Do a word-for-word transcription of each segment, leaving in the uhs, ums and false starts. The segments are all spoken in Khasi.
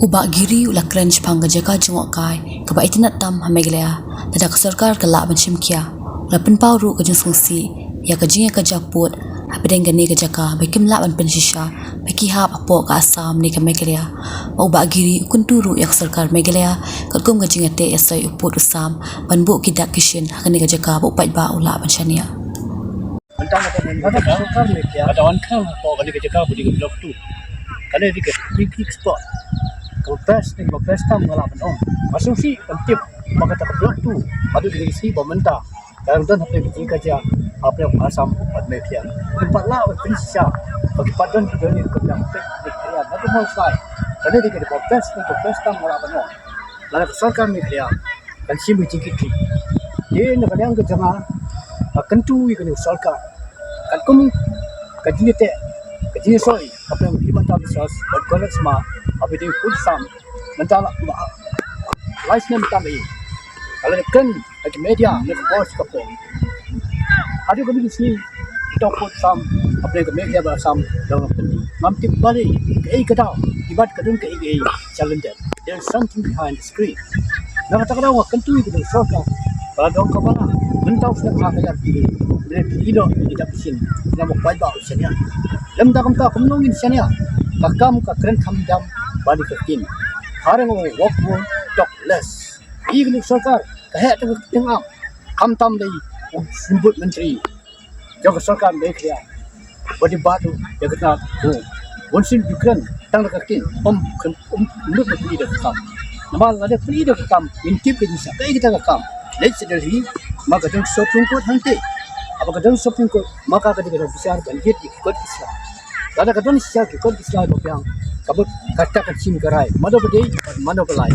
U Bah Giri u la kren shaphang ka jaka jngohkai kaba itynnad tam ha Meghalaya, lada ka sorkar ka lah ban shim khia. U la pynpaw ruh ka jingsngewsih ïa ka jingïakajia pud hapdeng kane ka jaka ba kim lah ban pynshisha ba ki hap hapoh ka Assam ne ka Meghalaya. Bad u Bah Giri u kyntu ruh ïa ka sorkar Meghalaya katkum ka jingïateh ïasoi u pud u sam ban buh ki dak ki shin ha kane ka jaka ba u paidbah u lah ban shaniah. Mynta nga ka sorkar ne ka, ka wan khnang hapoh kane ka jaka ba dei ka Block two. Kane dei ka picnic spot kaba best ne kaba best tam nga lah ban ong. Nga sngewsih ban tip ba kata ka Block two haduh kine ki sngi ba mynta ka dang don hapdeng ka jingïakajia hapdeng Assam bad Meghalaya. Kim pat lah ban pynshisha ba ki pat don ki dohnud ki kyrdan peit ne ka area na ka Mawshai. Kane dei ka best ne kaba best tam nga lah ban ong. Lada ka sorkar Meghalaya kan shim ka jingkitkhlieh. Te na ka liang ka jong nga, nga kyntu ïa kane ka sorkar, katkum ka jingïateh, ka jingïasoi hapdeng u Himanta Biswas bad Conrad Sangma haba dei u pud u sam. Mynta la ba lai snem tam ei, ka la kren ha ki media na ka por sha ka por. Haduh kane ka sngi uta u pud u sam hapdeng ka Meghalaya bad Assam dang la pyni. Ngam tip balei, kaei ka daw, ibat ka don kaei kaei sha lyndet. There's something behind the screen. Na kata ka daw nga kyntu ïa ka sorkar ba la don kaba la, mynta u snem ar hajar arphew, phi ïoh ïa ki dak ki shin, na ma paidbah u shaniah. Lymda kumta kumno ngin shaniah? Ka kam ka kren kham jam bad ka ktien. Phareng u walk more, talk less. Ïa ka sorkar ka heh tang ka kyrteng, khamtam dei u symbud myntri jong ka sorkar Meghalaya ba dei ba tu ïa kata ko. Bun sien u kren tang da ka ktien, um kren, um lut ba pynïoh da ka kam. Namar lada pynïoh da ka kam ngin tip ka jingshah. Kaei kata ka kam? Leit sha Delhi, ma ka don Supreme Court hangtei. Haba ka don Supreme Court, ma ka ka dei ka don bishar ban ïit ïa ki kot ki sla. Lada ka don shisha ki kot ki sla ba biang, ka bud kata ka jingim ka rai, mano ba dei, mano ba lai.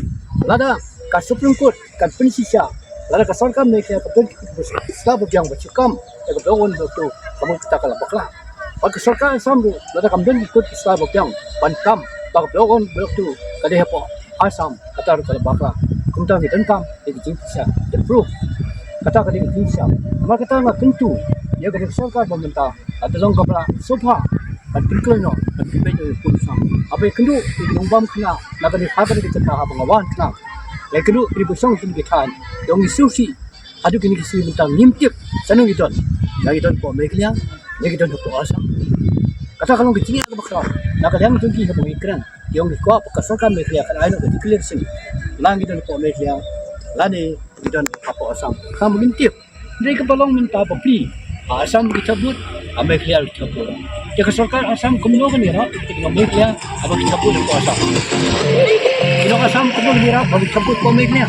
Lada ka Supreme Court kan pynshisha, lada ka sorkar Meghalaya ka don ki kot ki sla ba biang ba shu kam ïa ka Block One, Block Two, ka mut kata ka la bakla. Bad ka sorkar Assam ruh lada kam don ki kot ki sla ba biang ban kam ba ka Block One, Block Two ka dei hapoh Assam, kata ruh ka la bakla. Kumta ngi donkam ïa ka jingpynshisha, the proof. Kata ka dei ka jingpynshisha. Namar kata nga kyntu ïa ka sorkar ba mynta, ka dei long kaba la sngewbha ban pynkloi noh, ban pynbeit noh ïa u pud u sam. Haba ïakynduh ïa ki nongbam khynnah na kane, ha kane ka jaka haba nga wan khnang, ïakynduh ïa ki ba shong ha kine ki thaiñ, ïa ngi sngewsih. Haduh kine ki sngi mynta ngim tip shano ngi don. Ngi don hapoh Meghalaya, ngi don hapoh Assam. Kata ka long ka jingeh kaba khraw na ka liang jong ki haba ngi kren. Ki ong ki kwah ba ka sorkar Meghalaya kan ai noh ka declaration, la ngi don hapoh Meghalaya lane ngi don hapoh Assam. Khnang ba ngin tip. Hynrei kaba long mynta ba phi, ha Assam ki thaw vote, ha Meghalaya ki thaw vote. Te ka sorkar Assam kumno kan ïarap ïa ka Meghalaya haba ki thaw vote hapoh Assam? Ki nong Assam kumno kan ïarap haba ki thaw vote hapoh Meghalaya?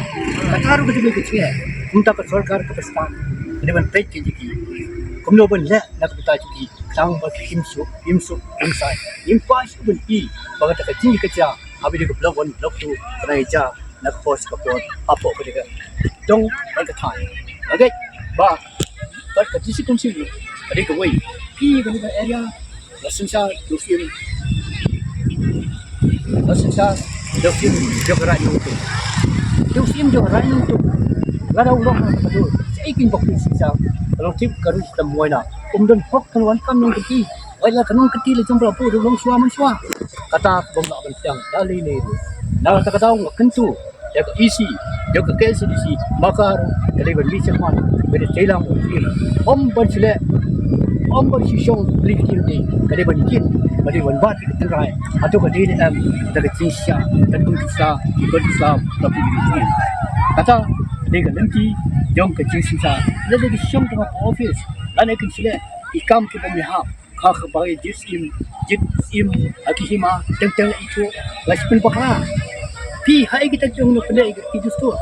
Kata ruh ka jingeh ka jingeh. Mynta ka sorkar kaba stad ka dei ban peit ki jong ki kumno ban leh na ka bynta jong ki. Khnang ba kim suk, kim suk, kim sai, kim pais, ban i ba kata ka jingïakajia haba dei ka Block One, Block Two, ka nang ïa jia na ka por sha ka por hapoh ka dei ka dong bad ka thaiñ. Nga ngeit ba bad ka District Council ka dei kawei, ki ka dei ka area, la synshar da u Syiem, la synshar da u Syiem jong ka Raid Nongtung. Da u Syiem jong ka Raid Nongtung lada u long ha ka dur, shaei kin bok kin synshar? Ka long tip ka ruh ka dam wai na, um don hok kan wan kam nongkynti. Wai la ka nongkynti la jong ba la buh ruh long shuwa man shuwa. Kata ka bym lah ban pdiang da lei lei ruh. Na kata ka daw nga kyntu ïa ka E C, ïa ka K H A D C, ma ka ruh ka dei ban mih sha khmat, ka dei tei lang u Syiem. Ym ban shleh, ym ban shu shong bli ktien te, ka dei ban ïit, ka dei ban bat ïa ka tynrai. Hato ka dei ne em kata ka jingshisha katkum ki sla, ki kot ki sla ba phi ïeit? Kata ka dei ka lynti jong ka jingshisha. Lada ki shong tang ha office, lane kin shleh ki kam ki bym ïahap, ha kaba ïa jied syiem, jied syiem ha ki hima, teng teng la ithuh, la shu pynbakla. Phi ha ïa kita ki ong ngi pyneh ïa ki dustur,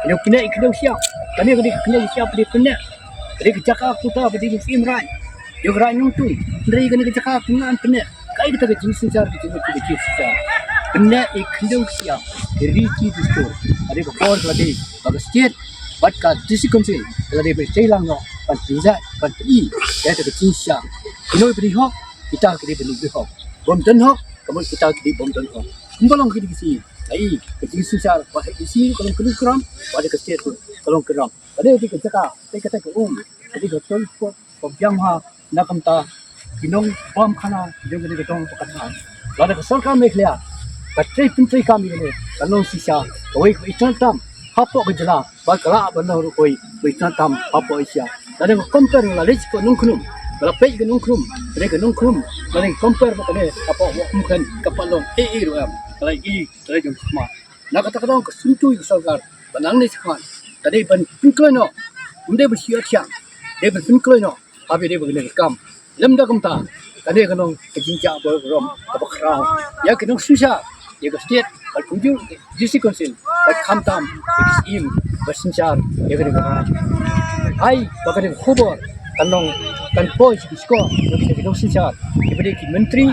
ngi pyneh ïa ki khyndew shyiap. Kane ka dei ka khyndew shyiap ba dei pyneh, ka dei ka jaka kata ba dei ka Syiem Raid, ïa ka Raid Nongtung. Hynrei kane ka jaka kumno yn pyneh? Kaei kata ka jingsynshar, ka jingmut ka jingsynshar? Pyneh ïa ki khyndew shyiap, ïa ki riti dustur. Ka dei ka por ka la dei ba ka state bad ka District Council ka la dei ban tei lang noh ban pynjah ban pyni ïa kata ka jingshisha. Kino ba dei hok, kita ki dei ban dei hok. Bym don hok, ka mut kita ki dei bym don hok. Kumba long kine ki sngi, ai ka jingsynshar, wat ha E C ka long kynrum kynram, wat ha ka state ka long kynrum. Ka dei ka jaka, ka dei ka um, ka dei ka toilet spot ba biang ha na ka bynta ki nongbam khana jong kane ka dong ba ka thaiñ. Lada ka sorkar Meghalaya ka trei pyntrei kam ïa kane ka long shisha kawei ka itynnad tam hapoh ka jylla, ba ka lah ban long ruh kawei ka itynnad tam hapoh Asia. Lada nga compare, nga la leit sha ka Nongkhnum, nga la peit ka Nongkhnum, ka dei ka Nongkhnum, lada nga compare bad kane hapoh Wahumkhen, ka pat long ei ei ruh em. Ka la i, ka la jong khmat. Na kata ka daw ka syntu ïa ka sorkar ba nangne shakhmat ka dei ban pynkloi noh, ym dei ban shu ïathiang, dei ban pynkloi noh. Haba ïadei bad kane ka kam, lymda kumta, kane ka long ka jingjia burom kaba khraw ïa ki nongsynshar, ïa ka state bad kumjuh District Council, bad khamtam ïa ki syiem ba synshar ïa kane ka rai. Ai ba kane ka khubor kan long, kan poi sha ki shkor jong ki nongsynshar, kiba dei ki myntri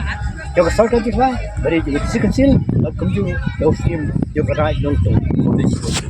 jong ka sorkar jylla, ba dei jong ka District Council bad kumjuh ïa u syiem jong ka rai nongthoh.